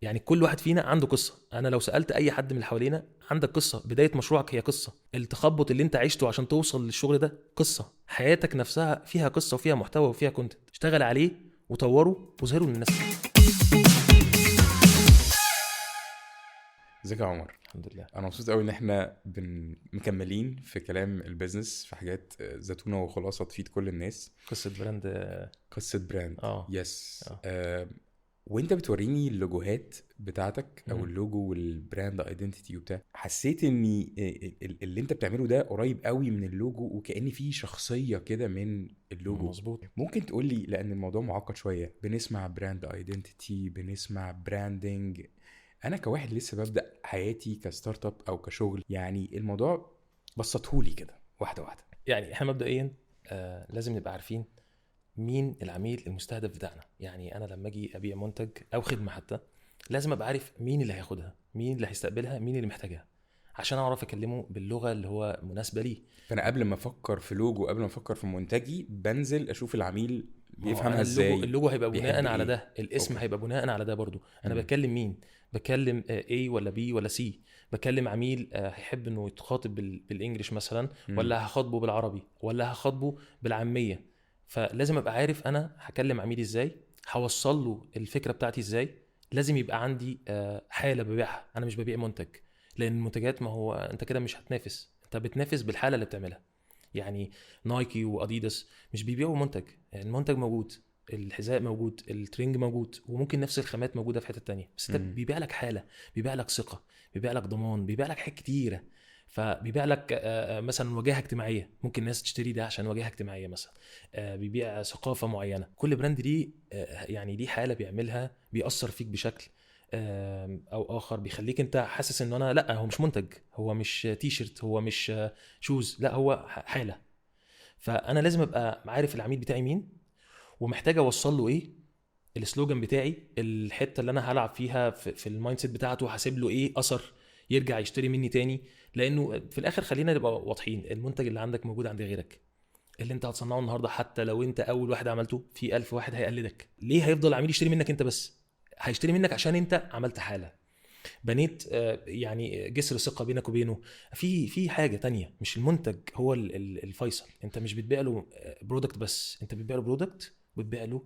يعني كل واحد فينا عنده قصة. انا لو سالت اي حد من اللي حوالينا، عندك قصة، بداية مشروعك هي قصه، التخبط اللي انت عشته عشان توصل للشغل ده قصه، حياتك نفسها فيها قصة وفيها محتوى وفيها content، اشتغل عليه وطوره وظهره للناس. ازيك يا عمر؟ الحمد لله. انا مبسوط قوي ان احنا مكملين في كلام ال business، في حاجات زتونه وخلاصة تفيد كل الناس. قصة brand، قصة brand. yes. وانت بتوريني اللوجوهات بتاعتك او ال logo وال brand identity وبتاع، حسيت ان اللي انت بتعمله ده قريب قوي من اللوجو، وكأن فيه شخصية كده من اللوجو. مظبوط. ممكن تقولي، لان الموضوع معقد شوية، بنسمع brand identity، بنسمع branding، انا كواحد لسه ببدا حياتي ك startup او كشغل، يعني الموضوع بسطهولي كده واحدة واحدة. يعني احنا مبدئيا لازم نبقى عارفين مين العميل المستهدف بتاعنا. يعني انا لما اجي ابيع منتج او خدمة حتى، لازم ابقى عارف مين اللي هياخدها، مين اللي هيستقبلها، مين اللي محتاجها، عشان اعرف اكلمه باللغة اللي هو مناسبة ليه. فانا قبل ما افكر في لوجو، قبل ما افكر في منتجي، بنزل اشوف العميل بيفهمها ازاي. اللوجو هيبقى بناء على ده، الاسم هيبقى بناء على ده برضو. انا بكلم مين؟ بكلم A ولا B ولا C؟ بكلم عميل هيحب انه يتخاطب بال English مثلا، ولا هخاطبه بالعربي، ولا هخاطبه بالعامية. فلازم ابقى عارف انا هكلم عميلي ازاي، هوصل له الفكرة بتاعتي ازاي. لازم يبقى عندي حاله ببيعها. انا مش ببيع منتج، لان المنتجات ما هو انت كده مش هتنافس، انت بتنافس بالحالة اللي بتعملها. يعني نايكي واديداس مش بيبيعوا منتج، المنتج موجود، الحذاء موجود، الترنج موجود، وممكن نفس الخامات موجودة في حتة تانية، بس انت بيبيع لك حاله، بيبيع لك ثقة، بيبيع لك ضمان، بيبيع لك حاجات كتيرة. فبيبيع لك مثلا واجهه اجتماعية، ممكن الناس تشتري ده عشان واجهه اجتماعية مثلا، بيبيع ثقافة معينة. كل brand ليه يعني ليه حاله بيعملها، بيأثر فيك بشكل او اخر، بيخليك انت حاسس ان انا لا، هو مش منتج، هو مش تيشرت، هو مش shoes، لا هو حاله. فانا لازم ابقى عارف العميل بتاعي مين، ومحتاج اوصل له ايه، ال slogan بتاعي، الحتة اللي انا هلعب فيها في ال mindset بتاعته، هسيب له ايه اثر يرجع يشتري مني تاني. لانه في الاخر خلينا نبقى واضحين، المنتج اللي عندك موجود عند غيرك، اللي انت هتصنعه النهارده حتى لو انت اول واحد عملته، في 1000 واحد هيقلدك. ليه هيفضل عميل يشتري منك انت بس؟ هيشتري منك عشان انت عملت حاله، بنيت يعني جسر ثقة بينك وبينه. في حاجة تانية، مش المنتج هو الفيصل. انت مش بتبيع له product بس، انت بتبيع له product وبتبيع له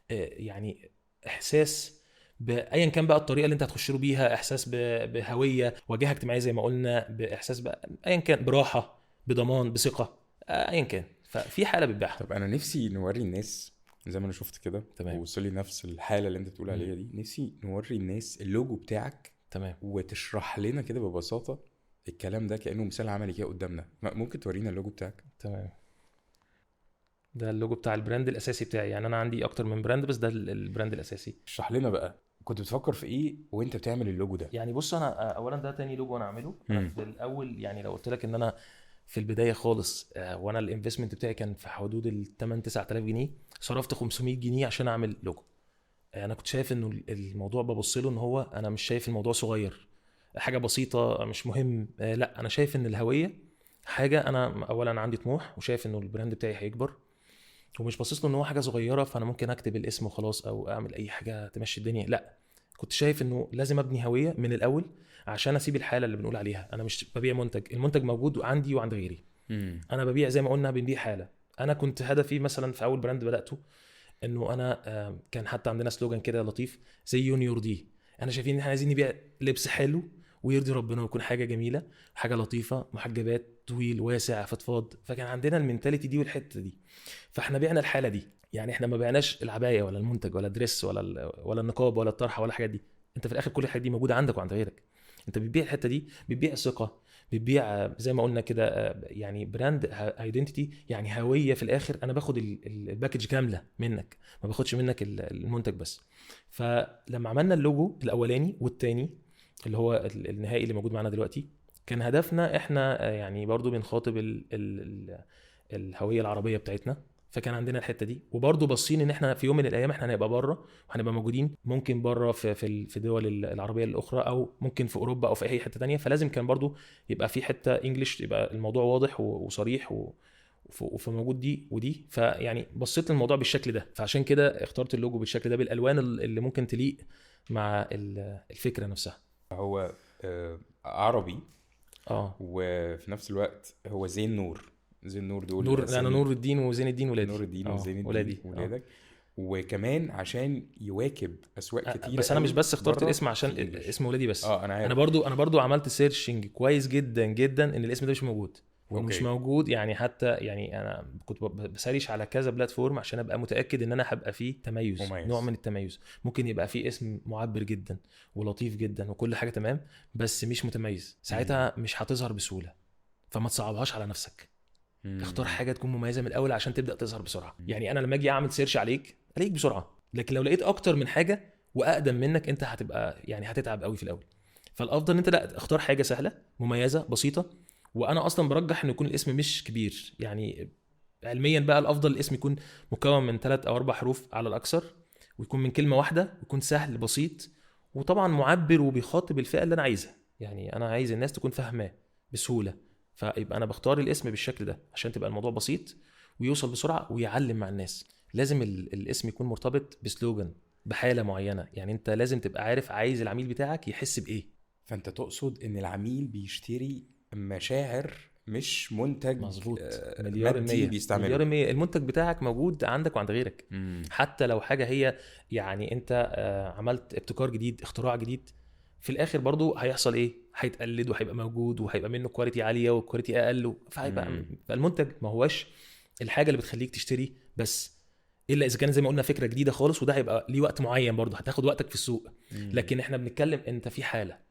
يعني احساس بايا كان بقى الطريقة اللي انت هتخش له بيها، احساس بهوية، واجهه اجتماعية زي ما قلنا، باحساس ايا كان، براحة، بضمان، بثقة، ايا كان. ففي حاله بتبيعها. طب انا نفسي نوري الناس زي ما انا شفت كده، ووصل لي نفس الحالة اللي انت بتقول عليها دي. نفسي نوري الناس اللوجو بتاعك. تمام. وتشرح لنا كده ببساطة الكلام ده كانه مثال عملي كده قدامنا. ممكن تورينا اللوجو بتاعك؟ تمام. ده اللوجو بتاع ال brand الاساسي بتاعي. يعني انا عندي اكتر من brand، بس ده ال brand الاساسي. اشرح لنا بقى كنت بتفكر في ايه وانت بتعمل اللوجو ده؟ يعني بص، انا اولا ده تاني لوجو انا عامله. انا في الاول، يعني لو قلت لك ان انا في البداية خالص، وانا ال investment بتاعي كان في حدود ال 8 9000 جنيه، صرفت 500 جنيه عشان اعمل لوجو. انا كنت شايف انه الموضوع ببص له ان هو انا مش شايف الموضوع صغير، حاجة بسيطة مش مهم، لا انا شايف ان الهوية حاجة. انا اولا عندي طموح، وشايف انه ال brand بتاعي هيكبر، ومش باصص له ان هو حاجة صغيرة فانا ممكن اكتب الاسم وخلاص او اعمل اي حاجة تمشي الدنيا. لا، كنت شايف انه لازم ابني هوية من الاول عشان اسيب الحالة اللي بنقول عليها. انا مش ببيع منتج، المنتج موجود عندي وعند غيري. انا ببيع زي ما قلنا، بنبيع حاله. انا كنت هدفي مثلا في اول brand بداته انه انا كان حتى عندنا slogan كده لطيف زي يونيور دي، انا شايفين ان احنا عايزين نبيع لبس حلو ويرضي ربنا ويكون حاجة جميلة، حاجة لطيفة، محجبات، طويل، واسع، فضفاض. فكان عندنا ال mentality دي والحتة دي، فاحنا بعنا الحالة دي. يعني احنا ما بعناش العباية ولا المنتج ولا ال dress ولا النقاب ولا الطرحة ولا الحاجات دي. انت في الاخر كل الحاجات دي موجودة عندك وعند غيرك. انت بتبيع الحتة دي، بتبيع ثقة، بتبيع زي ما قلنا كده يعني brand identity، يعني هوية. في الاخر انا باخد ال package كاملة منك، ما باخدش منك المنتج بس. فلما عملنا اللوجو الاولاني والتاني اللي هو النهائي اللي موجود معانا دلوقتي، كان هدفنا احنا يعني برضو بنخاطب ال ال الهوية العربية بتاعتنا، فكان عندنا الحتة دي. وبرضو باصين ان احنا في يوم من الايام احنا هنبقى بره، وهنبقى موجودين ممكن بره في دول العربية الاخرى، او ممكن في اوروبا او في اي حتة تانية. فلازم كان برضو يبقى في حتة English، يبقى الموضوع واضح وصريح وفي موجود دي ودي. فيعني بصيت للموضوع بالشكل ده، فعشان كده اخترت اللوجو بالشكل ده، بالالوان اللي ممكن تليق مع الفكرة نفسها. هو عربي وفي نفس الوقت هو زين نور، زين نور دول نور، انا نور الدين وزين الدين ولادي، نور الدين وزين الدين ولادك. وكمان عشان يواكب اسواق كتير. بس انا مش بس اخترت الاسم عشان اسم ولادي بس، انا عارف. انا برضو عملت searching كويس جدا جدا ان الاسم ده مش موجود، ومش موجود يعني. حتى يعني انا كنت ب search على كذا platform عشان ابقى متاكد ان انا هبقى فيه تميز، مميز. نوع من التميز. ممكن يبقى فيه اسم معبر جدا ولطيف جدا وكل حاجة تمام، بس مش متميز، ساعتها مش هتظهر بسهولة. فما تصعبهاش على نفسك، اختار حاجة تكون مميزة من الاول عشان تبدا تظهر بسرعة. يعني انا لما اجي اعمل search عليك الاقيك بسرعة، لكن لو لقيت اكتر من حاجة واقدم منك انت هتبقى يعني هتتعب قوي في الاول. فالافضل ان انت لا، اختار حاجة سهلة مميزة بسيطة. وانا اصلا برجح ان يكون الاسم مش كبير، يعني علميا بقى الافضل الاسم يكون مكون من 3 أو 4 حروف على الاكثر، ويكون من كلمة واحدة، ويكون سهل بسيط، وطبعا معبر وبيخاطب الفئة اللي انا عايزها. يعني انا عايز الناس تكون فاهماه بسهولة، فيبقى انا بختار الاسم بالشكل ده عشان تبقى الموضوع بسيط ويوصل بسرعة ويعلم مع الناس. لازم الاسم يكون مرتبط ب slogan، بحاله معينة. يعني انت لازم تبقى عارف عايز العميل بتاعك يحس بايه. فانت تقصد ان العميل بيشتري مشاعر مش منتج. مظبوط، مليار المية، مليار المية. المنتج بتاعك موجود عندك وعند غيرك. حتى لو حاجة هي يعني انت عملت ابتكار جديد، اختراع جديد، في الاخر برضو هيحصل ايه؟ هيتقلد وهيبقى موجود وهيبقى منه quality عالية و quality اقل، فهيبقى المنتج ما هوش الحاجة اللي بتخليك تشتري بس، الا اذا كان زي ما قلنا فكرة جديدة خالص، وده هيبقى ليه وقت معين برضو، هتاخد وقتك في السوق. لكن احنا بنتكلم انت في حاله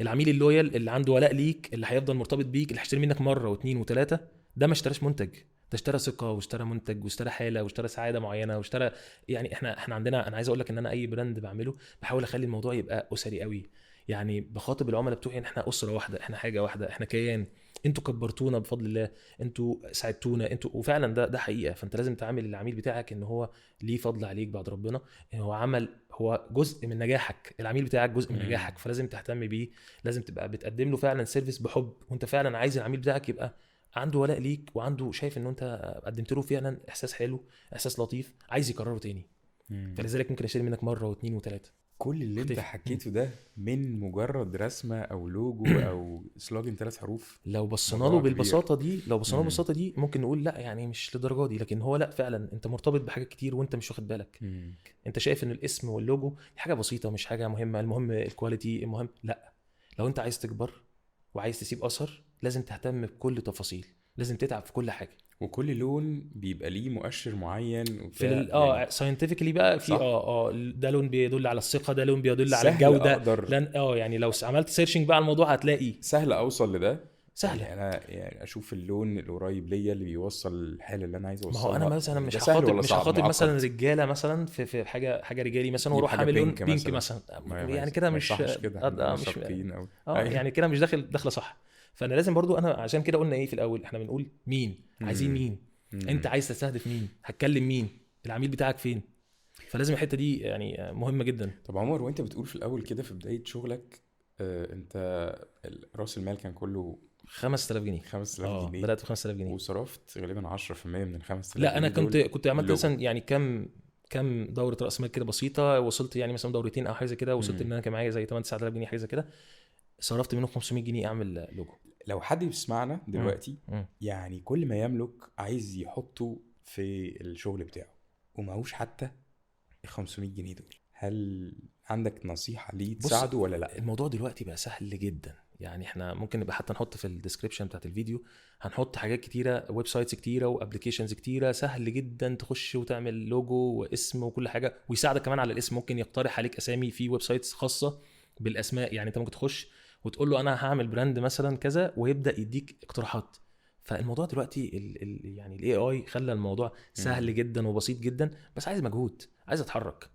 العميل ال loyal اللي عنده ولاء ليك، اللي هيفضل مرتبط بيك، اللي هيشتري منك مرة واثنين وثلاثة، ده ما اشتراش منتج، ده اشترى ثقة واشترى منتج واشترى حاله واشترى سعادة معينة واشترى يعني احنا عندنا، انا عايز اقول لك ان انا اي brand بعمله بحاول اخلي الموضوع يبقى اسري قوي. يعني بخاطب العملاء بتوعي ان احنا اسره واحدة، احنا حاجة واحدة، احنا كيان، انتوا كبرتونا بفضل الله، انتوا ساعدتونا، انتوا، وفعلا ده حقيقة. فانت لازم تعامل العميل بتاعك ان هو ليه فضل عليك بعد ربنا، هو عمل، هو جزء من نجاحك، العميل بتاعك جزء من نجاحك، فلازم تهتم بيه، لازم تبقى بتقدم له فعلا service بحب، وانت فعلا عايز العميل بتاعك يبقى عنده ولاء ليك، وعنده شايف ان انت قدمت له فعلا احساس حلو، احساس لطيف، عايز يكرره تاني. فلذلك ممكن يشتري منك مرة واثنين وثلاثة. كل اللي انت حكيته ده من مجرد رسمه او لوجو او slogan 3 حروف، لو بصينا له بالبساطة دي، لو بصينا له بالبساطة دي ممكن نقول لا يعني مش للدرجة دي، لكن هو لا فعلا انت مرتبط بحاجات كتير وانت مش واخد بالك. انت شايف ان الاسم واللوجو دي حاجة بسيطة، مش حاجة مهمة، المهم ال quality، المهم لا. لو انت عايز تكبر وعايز تسيب اثر لازم تهتم بكل تفاصيل، لازم تتعب في كل حاجة، وكل لون بيبقى ليه مؤشر معين في يعني scientifically بقى في ده لون بيدل على الثقة، ده لون بيدل على الجودة، لان يعني لو عملت searching بقى على الموضوع هتلاقي سهل اوصل لده، سهل. يعني انا يعني اشوف اللون القريب ليا اللي بيوصل الحالة اللي انا عايز اوصلها. ما هو انا مثلا مش هخاطب مثلا رجاله مثلا في حاجة رجالي مثلا واروح اعمل لون pink مثلا، يعني كده مش مش يعني كده مش داخله صح. فانا لازم برضو، انا عشان كده قلنا ايه في الاول، احنا بنقول مين عايزين، مين انت عايز تستهدف، مين هتكلم، مين العميل بتاعك فين، فلازم الحتة دي يعني مهمة جدا. طب عمر، وانت بتقول في الاول كده في بداية شغلك انت راس المال كان كله 5000 جنيه. 5000 جنيه بدات ب 5000 جنيه وصرفت غالبا 10% من 5000. لا انا كنت عملت مثلا يعني كم دوره راس مال كده بسيطة، وصلت يعني مثلا دورتين او حاجة كده، وصلت ان انا كان معايا زي 8 9000 جنيه حاجة كده، صرفت منهم 500 جنيه اعمل لوجو. لو حد بيسمعنا دلوقتي يعني كل ما يملك عايز يحطه في الشغل بتاعه ومعهوش حتى 500 جنيه دول، هل عندك نصيحة ليه تساعده ولا لا؟ الموضوع دلوقتي بقى سهل جدا، يعني احنا ممكن نبقى حتى نحط في ال description بتاعت الفيديو، هنحط حاجات كتيرة، websites كتيرة و applications كتيرة، سهل جدا تخش وتعمل لوجو واسم وكل حاجة، ويساعدك كمان على الاسم، ممكن يقترح عليك اسامي في websites خاصة بالاسماء. يعني انت ممكن تخش وتقول له انا هعمل brand مثلا كذا، ويبدا يديك اقتراحات. فالموضوع دلوقتي يعني ال AI خلى الموضوع سهل جدا وبسيط جدا، بس عايز مجهود، عايز اتحرك.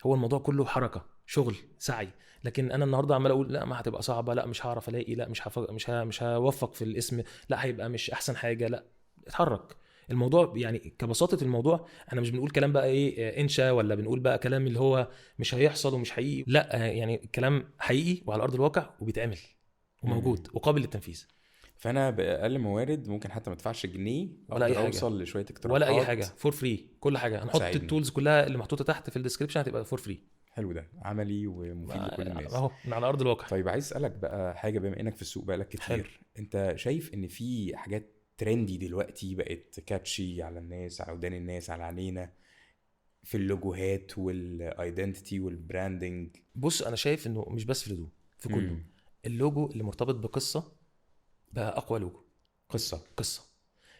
هو الموضوع كله حركة، شغل، سعي. لكن انا النهارده عمال اقول لا ما هتبقى صعبة، لا مش هعرف الاقي، لا مش هوفق في الاسم، لا هيبقى مش احسن حاجة، لا اتحرك. الموضوع يعني كبساطه الموضوع، احنا مش بنقول كلام بقى ايه انشا، ولا بنقول بقى كلام اللي هو مش هيحصل ومش حقيقي، لا يعني كلام حقيقي وعلى ارض الواقع وبيتعمل وموجود وقابل للتنفيذ. فانا باقل موارد ممكن حتى ما ادفعش جنيه ولا اي حاجة، اوصل لشويه اقتراحات ولا اي حاجة، for free كل حاجة. هنحط ال tools كلها اللي محطوطة تحت في ال description هتبقى for free. حلو، ده عملي ومفيد لكل الناس اهو من على ارض الواقع. طيب عايز اسالك بقى حاجة، بما انك في السوق بقالك كتير. حلو. انت شايف ان في حاجات trendy دلوقتي بقت catchy على الناس، على ودان الناس، على عينينا، في اللوجوهات وال identity وال branding؟ بص انا شايف انه مش بس في اللوجو، في كله. اللوجو اللي مرتبط بقصة بقى اقوى لوجو. قصة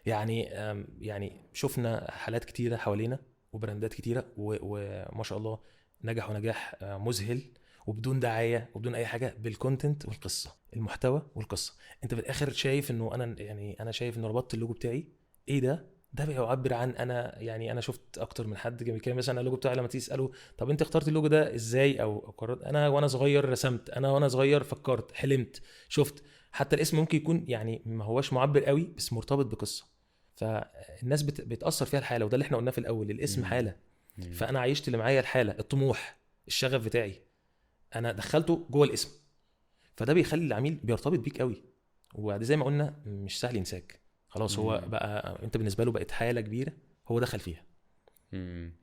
يعني شفنا حالات كتيرة حوالينا وبراندات كتيرة وما شاء الله نجحوا نجاح مذهل وبدون دعاية وبدون اي حاجة، بال content والقصه، المحتوى والقصه. انت في الاخر شايف انه انا شايف انه ربطت اللوجو بتاعي ايه ده بيعبر عن انا. يعني انا شفت اكتر من حد كان بيتكلم مثلا اللوجو بتاعي، لما تيجي تساله طب انت اخترت اللوجو ده ازاي او قررت، انا وانا صغير رسمت، انا وانا صغير فكرت، حلمت، شفت. حتى الاسم ممكن يكون يعني ما هواش معبر قوي بس مرتبط بقصة، فالناس بتاثر فيها الحالة، وده اللي احنا قلناه في الاول، الاسم حاله. فانا عايشت اللي معايا الحالة، الطموح، الشغف بتاعي انا دخلته جوه الاسم، فده بيخلي العميل بيرتبط بيك قوي. وبعد زي ما قلنا مش سهل ينساك، خلاص هو بقى انت بالنسبة له بقت حاله كبيرة هو دخل فيها.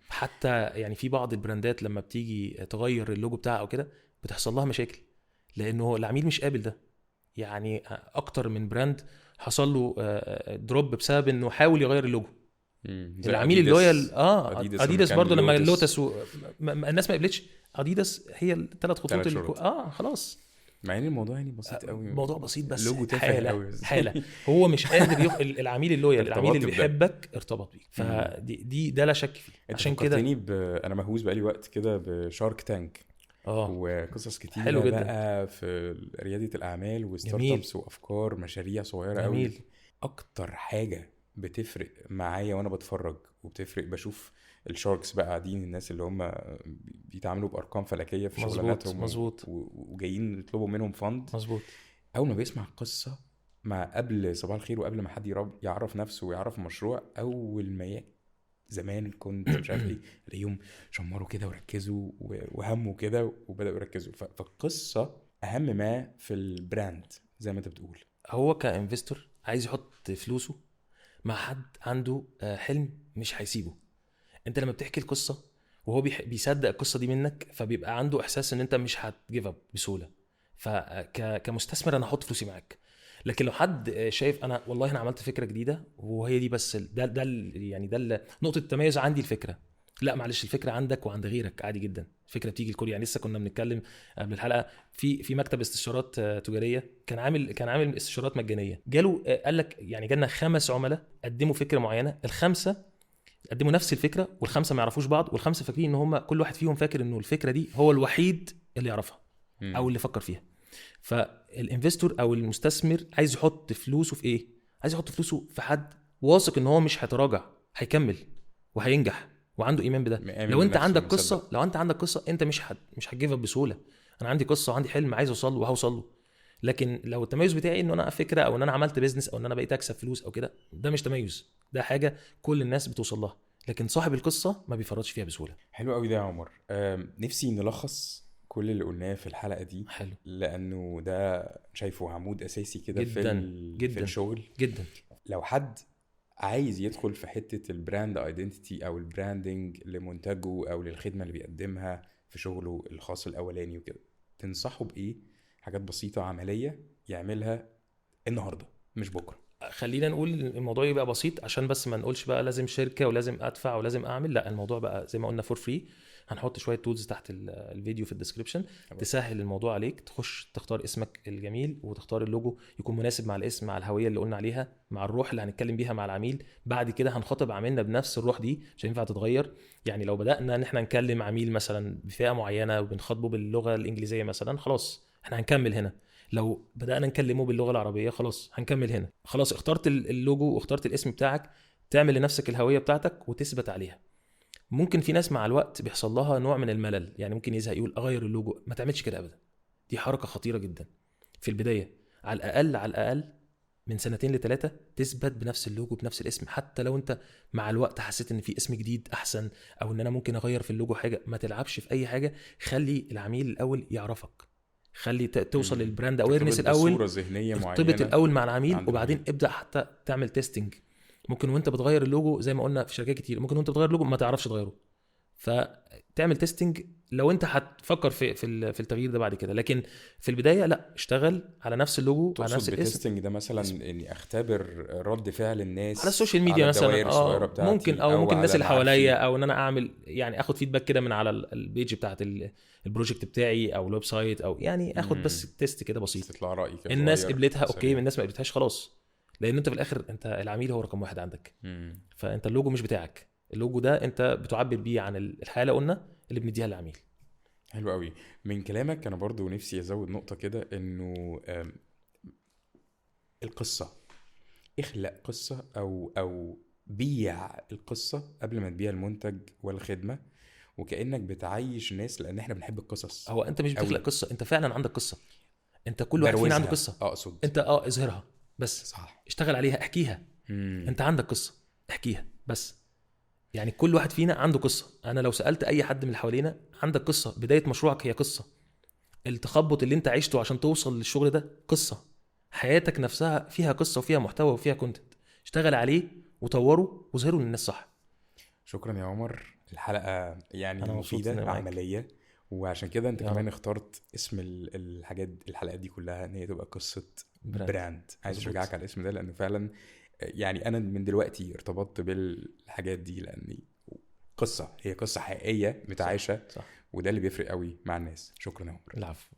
حتى يعني في بعض البراندات لما بتيجي تغير اللوجو بتاعها او كده بتحصل لها مشاكل، لانه العميل مش قابل ده. يعني اكتر من brand حصل له drop بسبب انه حاول يغير اللوجو. العميل ال loyal اديداس برضو لما اللوتس الناس ما قبلتش اديداس، هي الثلاث خطوط اللي خلاص. مع ان الموضوع يعني بسيط قوي، الموضوع بسيط بس لوجو تافه قوي، حاله هو مش قادر العميل ال loyal، العميل اللي بيحبك ارتبط بيك، فدي دي ده لا شك فيه. عشان كده انا مهووس بقالي وقت كده ب Shark Tank وقصص كتير حلو جدا بقى في رياده الاعمال و startups وافكار مشاريع صغيرة قوي. اكتر حاجة بتفرق معايا وانا بتفرج وبتفرق بشوف ال sharks بقى قاعدين، الناس اللي هم بيتعاملوا بارقام فلكيه في شغلاناتهم وجايين يطلبوا منهم fund. مظبوط. اول ما بيسمع قصة مع قبل صباح الخير وقبل ما حد يعرف نفسه ويعرف المشروع، اول ما زمان كنت مش عارف ايه، الاقيهم شمروا كده وركزوا وهموا كده وبداوا يركزوا. فالقصة اهم ما في ال brand زي ما انت بتقول. هو ك investor عايز يحط فلوسه مع حد عنده حلم مش هيسيبه. انت لما بتحكي القصة وهو بيصدق القصة دي منك، فبيبقى عنده احساس ان انت مش هت give up بسهولة. فكمستثمر انا هحط فلوسي معاك. لكن لو حد شايف انا والله انا عملت فكرة جديدة وهي دي بس ده يعني ده نقطة التميز عندي الفكرة، لا معلش الفكرة عندك وعند غيرك عادي جدا، الفكرة بتيجي الكل. يعني لسه كنا بنتكلم قبل الحلقة في مكتب استشارات تجارية كان عامل استشارات مجانية، جاله قال لك يعني جالنا 5 عملاء قدموا فكرة معينة، ال5 قدموا نفس الفكرة وال5 ما يعرفوش بعض، وال5 فاكرين ان هم كل واحد فيهم فاكر انه الفكرة دي هو الوحيد اللي يعرفها او اللي فكر فيها. فال investor او المستثمر عايز يحط فلوسه في ايه؟ عايز يحط فلوسه في حد واثق ان هو مش هيتراجع، هيكمل وهينجح وعنده ايمان بده. لو انت عندك قصة، لو انت عندك قصة انت مش هت give up بسهولة. انا عندي قصة وعندي حلم عايز اوصل له وهوصل له. لكن لو التميز بتاعي ان انا فكرة او ان انا عملت business او ان انا بقيت اكسب فلوس او كده، ده مش تميز، ده حاجة كل الناس بتوصل لها، لكن صاحب القصة ما بيفرطش فيها بسهولة. حلو قوي ده يا عمر. نفسي نلخص كل اللي قلناه في الحلقة دي. حلو. لانه ده شايفه عمود اساسي كده في الشغل جدا. لو حد عايز يدخل في حتة ال brand identity او ال branding لمنتجه او للخدمة اللي بيقدمها في شغله الخاص الاولاني وكده، تنصحه بايه؟ حاجات بسيطة عملية يعملها النهارده مش بكره. خلينا نقول الموضوع يبقى بسيط عشان بس ما نقولش بقى لازم شركة ولازم ادفع ولازم اعمل، لا الموضوع بقى زي ما قلنا for free. هنحط شوية tools تحت الفيديو في ال description تسهل الموضوع عليك، تخش تختار اسمك الجميل وتختار اللوجو يكون مناسب مع الاسم، مع الهوية اللي قلنا عليها، مع الروح اللي هنتكلم بيها مع العميل. بعد كده هنخاطب عميلنا بنفس الروح دي، مش هينفع تتغير. يعني لو بدانا ان احنا نكلم عميل مثلا بفئة معينة وبنخاطبه باللغة الانجليزية مثلا، خلاص احنا هنكمل هنا. لو بدأنا نكلمه باللغة العربية خلاص هنكمل هنا. خلاص اخترت اللوجو واخترت الاسم بتاعك، تعمل لنفسك الهوية بتاعتك وتثبت عليها. ممكن في ناس مع الوقت بيحصل لها نوع من الملل، يعني ممكن يزهق يقول اغير اللوجو. ما تعملش كده ابدا، دي حركة خطيرة جدا. في البداية على الاقل على الاقل من 2 ل 3 تثبت بنفس اللوجو بنفس الاسم، حتى لو انت مع الوقت حسيت ان في اسم جديد احسن او ان انا ممكن اغير في اللوجو حاجة، ما تلعبش في اي حاجة. خلي العميل الاول يعرفك، خلي توصل لل brand awareness الاول، ارتبط الاول مع العميل وبعدين ابدا حتى تعمل testing. ممكن وانت بتغير اللوجو زي ما قلنا في شركات كتير، ممكن وانت بتغير اللوجو ما تعرفش تغيره، فتعمل testing لو انت هتفكر في التغيير ده بعد كده، لكن في البداية لا، اشتغل على نفس اللوجو، على نفس الاسم. ب testing ده مثلا اني اختبر رد فعل الناس على ال social media مثلا، ممكن، او ممكن الناس اللي حواليا، او ان انا اعمل يعني اخد feedback كده من على ال page بتاعت ال project بتاعي او ال website، او يعني اخد بس test كده بسيط، تطلع رايي كده، الناس قبلتها okay، الناس ما قبلتهاش خلاص، لان انت في الاخر انت العميل هو رقم واحد عندك. فانت اللوجو مش بتاعك، اللوجو ده انت بتعبر بيه عن الحالة قلنا اللي بنديها للعميل. حلو قوي. من كلامك انا برضو نفسي ازود نقطة كده، انه القصة، اخلق قصة او بيع القصة قبل ما تبيع المنتج والخدمة، وكانك بتعيش ناس، لان احنا بنحب القصص. هو انت مش بتخلق قصة، انت فعلا عندك قصة، انت كل واحد فينا عنده قصة. اقصد انت اظهرها بس، صح، اشتغل عليها، احكيها. انت عندك قصة، احكيها بس. يعني كل واحد فينا عنده قصة. أنا لو سألت أي حد من اللي حوالينا، عندك قصة، بداية مشروعك هي قصة، التخبط اللي انت عشته عشان توصل للشغل ده قصة، حياتك نفسها فيها قصة وفيها محتوى وفيها content، اشتغل عليه وطوره وظهره للناس. صح. شكرا يا عمر، الحلقة يعني مفيدة عملية، وعشان كده انت كمان اخترت اسم الحاجات، الحلقة دي كلها ان هي تبقى قصة brand. عايز اشجعك على الاسم ده، لانه فعلا يعني انا من دلوقتي ارتبطت بالحاجات دي، لاني قصة، هي قصة حقيقية متعايشه، وده اللي بيفرق قوي مع الناس. شكرا يا عمر. العفو.